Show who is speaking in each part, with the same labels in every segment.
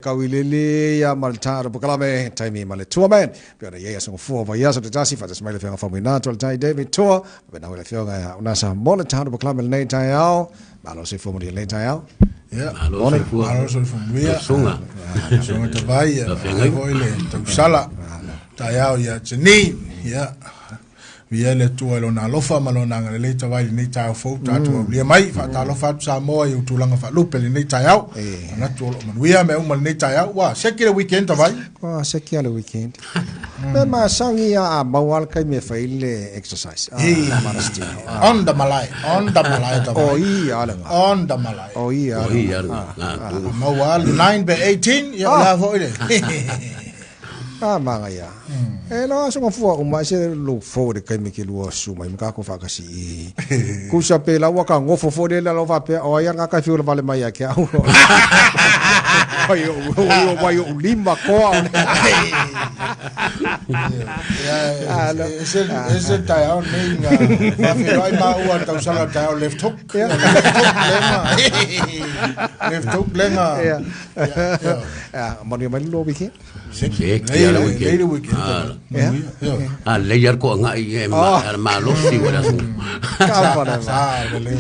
Speaker 1: Kauilele ia ma le tatou polokalame taimi ma le Tua Man. Pei ona i ai aso gafua o vaiaso taitasi faatasi mai le Afioga Faumuina Tualetai David Tua faapena foi le Afioga ia Unasa mo le tatou polokalame i lenei taeao. Malo le soifua manuia i lenei taeao.
Speaker 2: Ia,
Speaker 3: Malo soifua.
Speaker 2: Malo soifua manuia.
Speaker 3: Susuga.
Speaker 2: Susuga Tavai, ia,
Speaker 3: Faafeagai.
Speaker 2: foi le tausala. Taeao ia Janine, ia. Viia le Atua i Lona alofa ma Lona agalelei tavai i lenei taeao fou tatou aulia mai. Faatalofa atu Samoa i ou tulaga faalupe i lenei taeao. Manatu o lo o manuia mea uma i lenei taeao. Ua seki le weekend tavai.
Speaker 1: Ua seki lava le weekend. Pe masani a maua lava le taimi e fai le exercise. Ah, malasi tino.
Speaker 2: On the malae, on the malae tavai.
Speaker 1: O ia le ga.
Speaker 2: On the malae.
Speaker 1: O ia
Speaker 3: O ia le ga.
Speaker 2: Maua le 9 pe 18, ia o le a foi le.
Speaker 1: A manaia. E loa aso gafua uma e se look forward i le taimi ke lua susu mai ma tatou faatasi i kusa pe la ua ka gofo foi lele alo faapea o ai a lena ka fiu vale mai ia te au. Vai o vai o lima koa o le.
Speaker 2: Ia, e se taeao nei na faafeiloai maua i le tausala o le taeao left hook. Left hook lega. Left hook lega.
Speaker 1: Ia. Manuia mai le lua weekend.
Speaker 3: Seki ala weekend. A lei ala ko angai e ma malosi wa le aso.
Speaker 1: Ka vale va.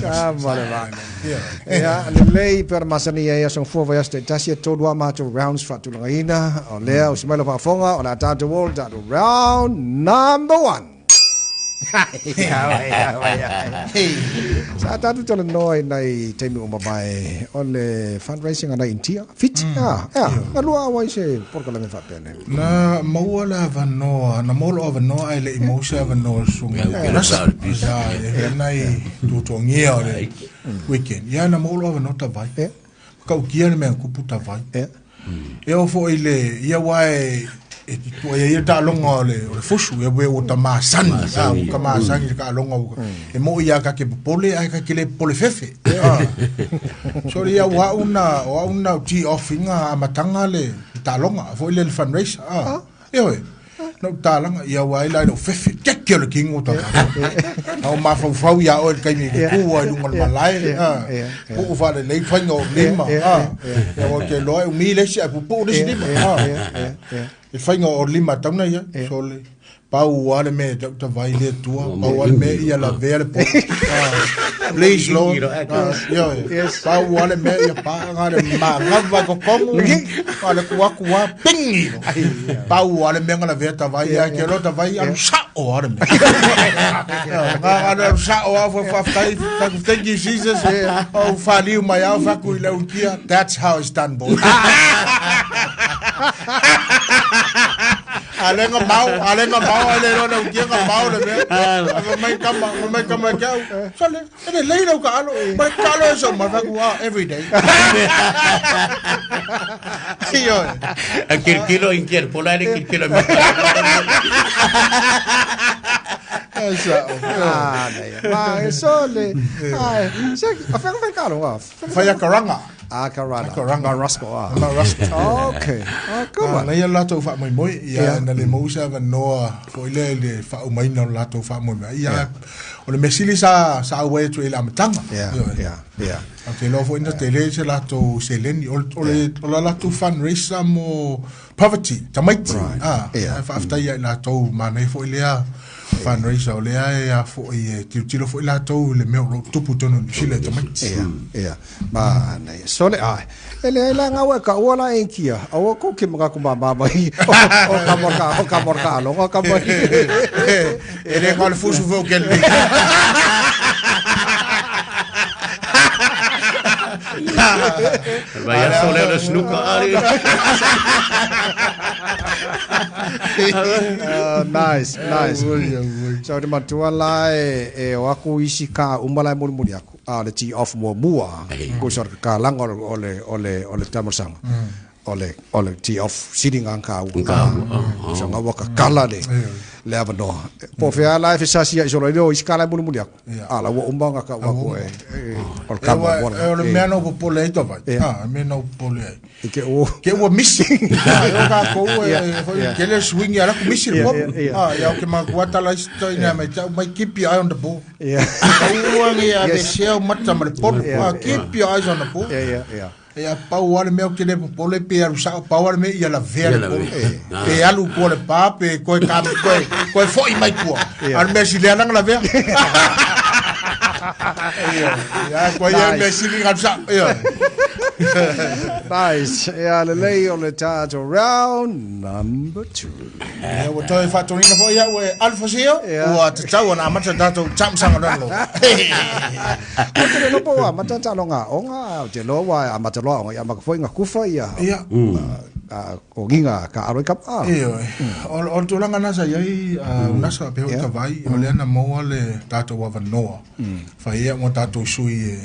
Speaker 1: Ka vale va. Ia, lelei pe ona masani ai aso gafua vaiaso taitasi e tolu lava matou rounds faatulagaina. O lea, usi mai lau faafofoga, o le a tatou o i le tatou round number one. Sa tatou talanoa i nai taimi ua mavae o le fundraising a nai Initia, Fiti, a, ea, na lua au ai se polokalame faapea nei.
Speaker 2: Na maua le avanoa, na maua lou avanoa ae le i maua se avanoa o le susuga ia Rasa. Ia, e nai tuatuagia o le weekend. Ia, na maua lou avanoa tavai. Matautia le mea na tupu tavai. E oo foi i le, ia aua e, e tuai ai le taaloga o le, o le fusu, ia ua ta masani, a, ua ta masani i le taaloga, ua, e moi lava ta te popole ae ta te le popole fefe. A. So ia o au na, o au na tee off ina amataga le taaloga, foi le le fundraiser, a. Ioe. Na ou talaga, ia ua ai la i lou fefe, keke o le kino ta Na ou mafaufau ia oe i le taimi e ku ai i luga o le malae, puu faalelei faiga o lima, ia ua te iloa e umi le isi ae pupuu le isi lima, le faiga o lima e tatau ona i ai. Sole, pau lava le mea e tau tavai le Atua, pau lava le mea ia lavea le poto. Please Lord, ioe, pau lava le mea ia paaga le manava i totonu, a o le tu atu lava, pingi loa. Pau lava le mea na lavea tavai, ae te iloa tavai, alu sao lava le mea. Na alu sao lava, faafetai, thank you Jesus, ou faliu mai lava, fai atu i le autia, that's how it's done boy. A le nga mau, a le nga mau, a le iloa le autia nga mau le mea. Fai mai tama, fai mai tama ia te au, sole, e lelei lau taalo, ma le taalo e sau mai, fai atu, ah, every day. Ioe.
Speaker 3: A kilokilo i kia pola le kilokilo mai.
Speaker 2: Ai sao.
Speaker 1: Ah, nei. Ma e sole. Ai, se a whenga whai kalo, ah.
Speaker 2: Whai akaranga.
Speaker 1: Ah, Karana.
Speaker 2: Karanga.
Speaker 1: Ma Roscoe, ah.
Speaker 2: Ma Roscoe.
Speaker 1: Okay. Oh, good one.
Speaker 2: Na ia latou faamoemoe, ia na le maua se avanoa foi lea i le faaumaina o le latou faamoemoe. Ia, o le mea sili sa, sa auai atu ai i le amataga.
Speaker 1: Yeah,
Speaker 2: Ioe.
Speaker 1: yeah, yeah.
Speaker 2: Ou te iloa foi na tele se latou seleni. O, o le, o la latou fundraiser mo poverty, tamaiti.
Speaker 1: Right.
Speaker 2: Ah,
Speaker 1: Yeah.
Speaker 2: e faafetai ia i latou, manaia foi lea fundraiser o lea e a foi e tilotilo foi latou i le mea o lo o tupu i totonu o Niu Sila i tamaiti.
Speaker 1: Ia, ia. Manaia. Sole, ai. E leai la ngau e ka ua la e kia. Aua ko ke mga kumama mai. O ka morka, o ka morka aloga ka mai.
Speaker 2: E le ngā le fusu fo ke le.
Speaker 3: Vai aso leo le snuka ari.
Speaker 1: Nice, nice. So te matua la e o aku isi ka uma la e mulimuli aku. A o le tee off muamua, ko sa ka langa o le o le o le tamasaga. O le o le tee off sitting ang ka ua. So nga waka kala le le avanoa. Po fea la e fesasi ai solo o isi ka la e mulimuli aku. A la ua uma nga ka ua ko e o le
Speaker 2: E
Speaker 1: ka
Speaker 2: wa,
Speaker 1: muamua.
Speaker 2: e o le mea na ou popole ai tawai. Ah, e mea na ou popole ai.
Speaker 1: I ke o
Speaker 2: Ke ua misi. Ah, e o kākou e, foi kele swing ia laku misi le popo. Ah, ia o ke makua tala isi toi nā mai tau mai keep your eye on the ball. Kaua ngi a te sea o mata ma le polo. Ah, keep your eyes on the ball.
Speaker 1: Yeah, yeah, yeah.
Speaker 2: Ia pau lava le mea ou te le popole pe alu sao, pau lava le mea ia lavea le polo. Pe alu i tua o le pa pe toe ka toe toe foi mai tua. A o le mea sili lava na lavea. Ia koe ia mea sili na alu sao. Ia.
Speaker 1: Nice. Ia lelei o le tatou round number 2.
Speaker 2: Ia ua toe faatonuina foi au e Alfa Sio, ua tatau ona amata tatou tausaga lona.
Speaker 1: Ou te le iloa po ua amata taaloga aoga, ae ou te iloa ua amata loa aoga, ia amata foi ona kufa ia ogiga taaalo ai tama.
Speaker 2: Ioe. O le tulaga lena sa i ai Unasa pe hoi Tavai, o lea na maua le tatou avanoa, fai ai au ma tatou sui e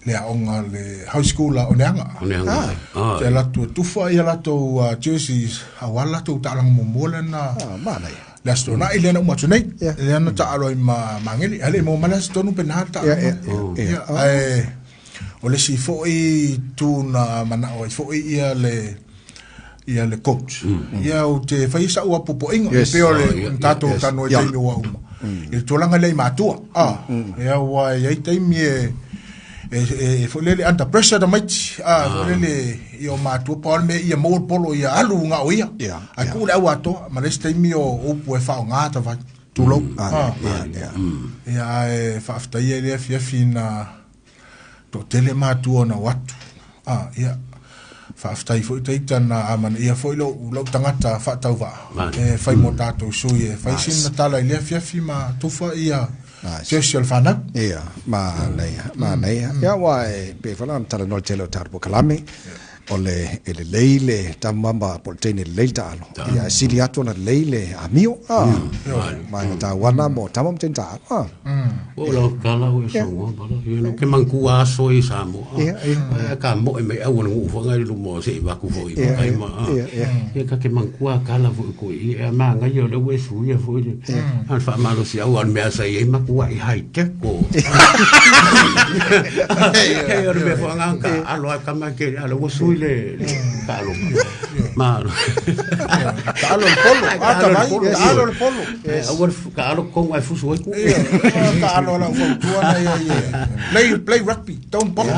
Speaker 2: le aoga le high school a Oneaga.
Speaker 3: Oneaga.
Speaker 2: Te alu atu e tufa ia latou jerseys aua le latou taaloga muamua lea na
Speaker 1: Manaia.
Speaker 2: Le Aso Toonai lea na uma atu nei, lea na taalo ai ma Magele. Ae le i maua mai le aso tonu pe na le taaloga. Ia, ae o le isi foi itu na manao ai foi ia le ia le coach. Ia ou te fai sau apoapoaiga e pei o le tatou talanoa i taimi ua uma. I le tulaga lea i matua. Ia aua e i ai taimi e e foi lele under pressure tamaiti a foi lele i o matua pau le mea ia maua le polo ia alu na o ia ae tuu le au atoa ma le isi taimi o upu e faaaoga tavai tulou ia ae faafetaia i le afiafi na toatele matua na o atu a ia faafetai foi taita na amanaia foi lou tagata faatauvaa e fai mo tatou sui e fai sina tala i le afiafi ma tufa ia Jersey o le fanau.
Speaker 1: Ia, manaia, manaia. Ia, aua e pei foi la ona talanoa i le tele o tatou polokalame, o le, e lelei le tama ma po o le teine lelei le taalo. Ia, ae sili atu ona lelei le amio, a, ma e taua mo tama ma teine taalo, a.
Speaker 3: O lau tala o e songoa pala. Ia no ke mangkua aso i Samoa.
Speaker 1: Ia, ia.
Speaker 3: Ai ka moe mai au na ngu whanga i luma o se i waku fo i kai ma.
Speaker 1: Ia, ia.
Speaker 3: Ia ka ke mangkua kala fo i ko i e ma ngai o le ue suia fo i le. A faamalosi au a le mea sa i ai makua i high tech o. E o le mea fo anga ka alo a kama ke ala ua sui le taalo. Ma.
Speaker 2: Taalo le polo. A tavai, taalo le polo.
Speaker 3: Aua taalo konga e fusu ai ku.
Speaker 2: Taalo lau fautua na ia ia. Play rugby, don't box.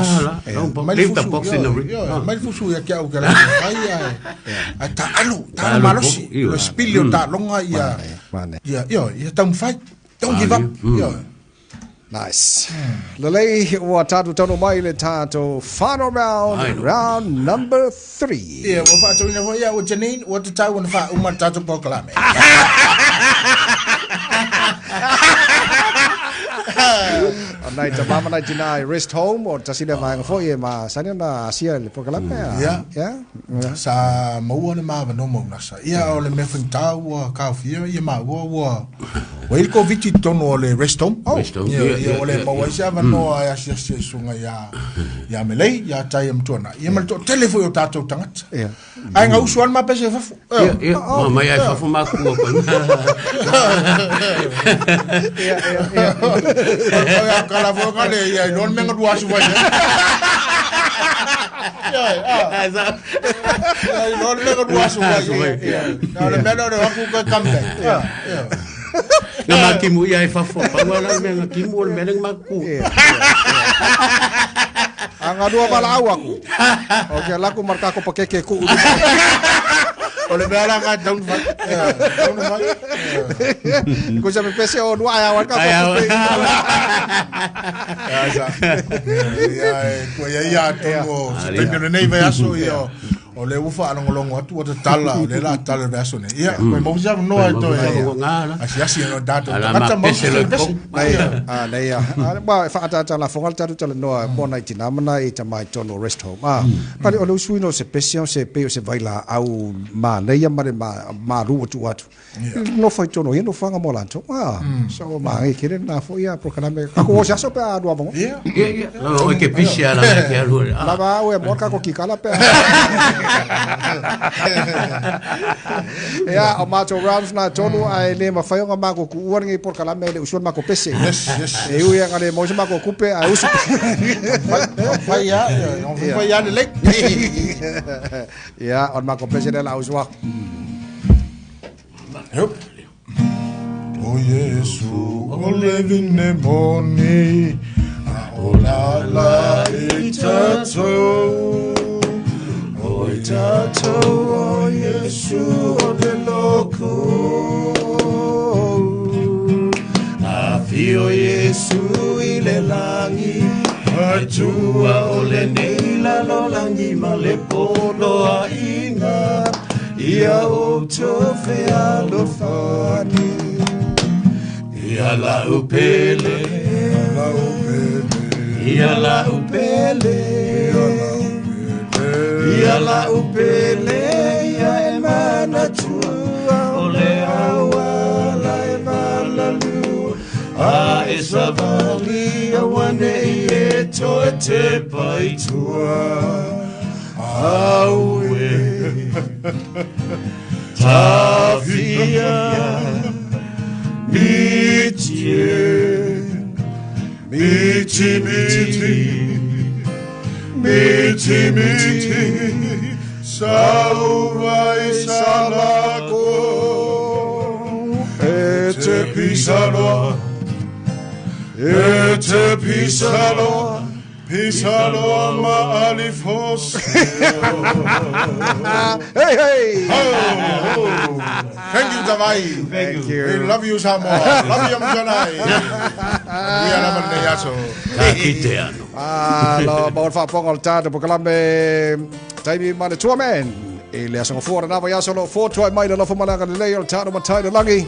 Speaker 3: Don't box. Leave the box in the ring.
Speaker 2: Mai le fusu ia ke au ke la ai ai taalo, taalo malosi. Le spili o taaloga ia. Ia, ia, ia taumafai. Don't give up. Ia.
Speaker 1: Nice. Lelei, ua tatou taunuu mai le tatou final round, round number 3.
Speaker 2: Ia, ua faatauina foi au e Janine, ua tatau ona faauma le tatou polokalame.
Speaker 1: O nai tama ma nai tina i rest home, o tasi lea vaega foi e masani ona asia i le polokalame.
Speaker 2: Ia.
Speaker 1: Ia.
Speaker 2: Sa maua le ma avanoa ma Unasa. Ia, o le mea faigata ua taofia ia maua ua ua i ai le Koviti i totonu o le rest home.
Speaker 1: Oh.
Speaker 3: Rest home.
Speaker 2: Ia,
Speaker 3: Ia,
Speaker 2: ia,
Speaker 3: ia,
Speaker 2: ua le
Speaker 3: ia,
Speaker 2: maua
Speaker 3: ia.
Speaker 2: ai se avanoa e asiasi ai susuga ia ia Melei, ia Tai Matuanai. Ia ma le toatele foi o tatou tagata.
Speaker 1: Ia.
Speaker 2: Ae gausu lava le ma pese i fafo.
Speaker 3: Ia, ia, ma mai ai fafo makua koe.
Speaker 1: Ia, ia, ia.
Speaker 2: O ia kala foi ka le ia i loa le mea galua asu ai. Ia, ah. Ia i loa le mea galua asu ai. Ia, o le mea lea o le o atu koe come back. Ia, ia.
Speaker 3: Nga makimu ia e fafo. Pau ala le mea nga kimu o le mea le nga maku.
Speaker 1: Ia, ia, ia. A galua valaau aku. O ke laku marka ko pakeke ku.
Speaker 2: O le mea la ka taunu fai. Ia, taunu fai.
Speaker 1: Ko sa me pese o nua ai awan ka
Speaker 3: Ai
Speaker 1: ko.
Speaker 3: awan.
Speaker 2: Ia, sa. Ia, e, kua ia ia atonu o se taimi o lenei vaiaso, ia, o le ua faalogologo atu ua tatala, o lea la tala le vaiaso nei. Ia, koe maua se avanoa e toe asiasi ai o tatou
Speaker 3: Ala
Speaker 2: tagata
Speaker 3: ma
Speaker 2: ma
Speaker 3: pese loi
Speaker 2: pese.
Speaker 3: kong.
Speaker 1: Nei, a nei a. Ma e whaatata la fonga le tatou talanoa mo nai tina ma nai tama i tonu o rest home. A, pale o le usuina o se pese o se pe o se vaila au ma nei ma le ma ru atu atu. No fai tonu ia no whanga mo latou. A, so ma ngai kere na fo ia prokalame. Ka ko o se aso pe a lua vongo.
Speaker 2: Ia.
Speaker 3: Ia, ia. O ke pisi ala me ke alu.
Speaker 1: Lava au e morka ko kikala pe. Ia, o mātou rounds na tonu ai le mawhai o ngā mako ku ua ngi polokalame le usuan mako pese.
Speaker 2: Yes, yes.
Speaker 1: E ui anga le moise mako kupe ai usu.
Speaker 2: Fai ia, ia, o fai ia le lei.
Speaker 1: Ia, o mako pese le la usua.
Speaker 2: Yep. O Yesu, o le vine moni, a o la la i tatou.
Speaker 1: O i tātou o Iesu o le loko. Afio Iesu i le langi, Atua o le nei lalolangi ma le polo a inga, ia o tofe alofani. Ia la upele, ia la upele, ia la upele, ia e manatua o le awala e valalu, a e savali a wane i e toe te paitua. Aue, tafia, miti e, miti, miti, miti, miti, sauvai salako, e te pisaloa, e te pisaloa, pisaloa ma alifos. Hey, hey!
Speaker 2: Oh, oh. Thank you, Tavai.
Speaker 1: Thank you.
Speaker 2: We love you, Samoa. Love you, Mjanai. We are lava nei aso.
Speaker 3: Ka kite ano.
Speaker 1: Ah, lo maua le faafofoga o le tatou pokalame taimi ma le tua man. I le aso gafua lena vaiaso o loo fotuai mai le alofa ma le agalelei o le tatou matai i le lagi.